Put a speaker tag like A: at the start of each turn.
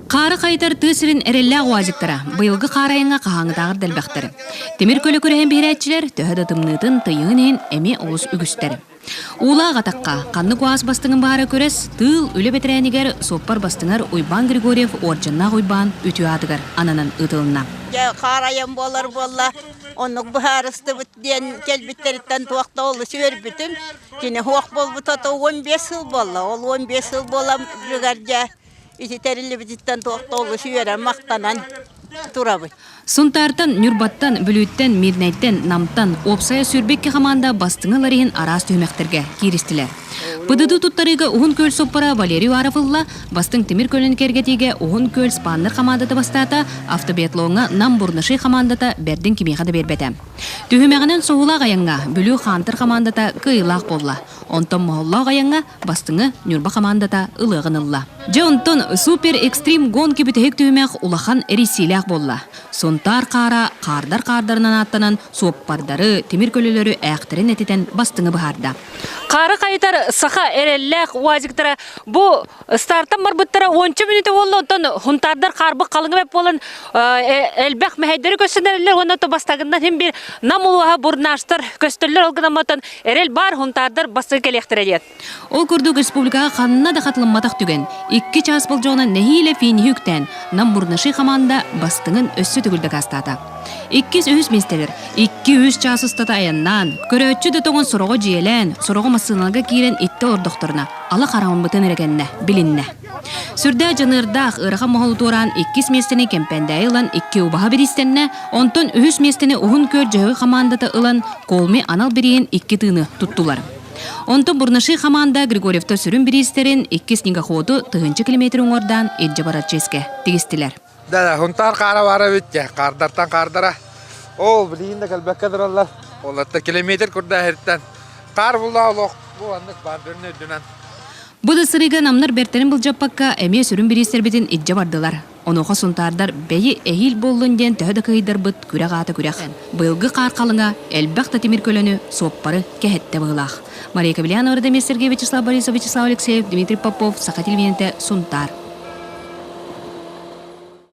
A: Хаары хайытар тыа сирин эрэллээх уазиктара быйылгы хаар айаҥҥа хаһааҥҥытааҕар да элбэхтэр. Тимир көлө күрэһин биһирээччилэр төһө да тымныытын, тыйыһын иһин эмиэ олус үгүстэр. Уулаах атахха ханнык уаз бастыҥын баара күрэс тыыл үлэ бэтэрээнигэр суоппар бастыҥар Уйбаан Григорьев Уордьаннаах Уйбаан үтүө аатыгар ананан ыытылынна.
B: Дьэ, хаар айан буолар буолла, оннук быһаарыстыбыт диэн кэлбиттэриттэн туох да олус үөрбүтүм. Кини суох буолбута 15 сыл буолла. Ол 15 сыл буолан дьэ Ити тэриллибититтэн туох да олус үөрэн, махтанан турабыт.
A: Сунтаартан, Ньурбаттан, Бүлүүттэн, Мирнэйтэн, Намтан уопсайа 22 хамаанда бастыҥы ылар иһин араас түһүмэхтэргэ кииристилэр. ПДД туттарыыга Уһун Күөл соппора Валерий Уаров ылла, бастыҥ тимир көлөнү кэргэтиигэ Уһун Күөл спаннер хамаандата бастаата, автобиатлоҥҥа Нам Бурнаши хамаандата бэрдин кимиэхэ да биэрбэтэ. Түһүмэҕинэн соһуулаах айаҥҥа Бүлүү Хантер хамаандата кыайыылаах буолла. Онтон моһоллоох айаҥҥа Бастыҥы Ньурба хамаандата ылыаҕын ылла. Дьэ онтон супер экстрим гонки бүтэһик түһүмэх улахан эрийсиилээх буолла. Сунтаар хаара хаардар хаардарынан ааттанан суоппардары, тимир көлөлөрү ээхтэрин этитэн бастыҥы быһаарда.
C: Хаары хайытар саха эрэллээх уазиктара бу стартан барбыттара уонча мүнүүтэ буолла, онтон хунтаардар хаарбыт халыҥа бэп буолан элбэх мэһэйдэри көстөнөллөр уонна то бастагынан хин бир нам улууһа бурнаштар көстөллөр ол гынан Эрэл баар, хунтаардар бастакы кэлиэхтэрэ диэн.
A: Ол курдук республикаҕа ханна да хатылымматах түгэн, икки чаас болдьоҕунан нэһиилэ финиһи үктээн, Нам Бурнаши хамаанда бастыҥын өссө төгүл дакаастаата. Иккис-үһүс миэстэлэр икки-үс чаас устата айаннаан, көрөөччү да тоҥон сороҕо дьиэлээн, сороҕо массыыналарга киирэн иттэ олордохторуна, ала хараҥаммытын эрэ кэннэ билиннэ. Сүрдээх дьаныардаах, ыарахан моһолу туораан иккис миэстэни Кэмпэндээйи ылан икки убаһа бириистэннэ, онтон үһүс миэстэни Уһун Күөл Дьөһөгөй хамаандата ылан Колми анал бирииһин икки тыыны туттулар. Онтон Бурнаши хамаанда Григорьевтар сүрүн бириистэрин икки снегоходу тыһыынча километр уҥуордаан илдьэ барар чиэскэ тигистилэр.
D: Да, Хунтаар хаара баара эбит дьэ, хаардартан хаардара. Ол билигин да кэлбэккэ тураллар. Олортон километр курда иһиттэн хаар булла олох бу аннык баар дөрүн үрдүнэн.
A: Бу да сырыыга намнар бэртэрин былдьаппакка эмиэ сүрүн бириистэрбитин илдьэ бардылар. Онуоха сунтаардар бэйи эһиил буоллун диэн төһө да кыһыйдарбыт күрэх аата күрэх. Быйылгы хаар халыҥа элбэх да тимир көлөнү, суоппары кэһэттэ быһыылаах. Мария Кобельянова, Радомир Сергеев, Вячеслав Борисов, Вячеслав Алексеев, Дмитрий Попов, Саха телевидениетэ, Сунтаар.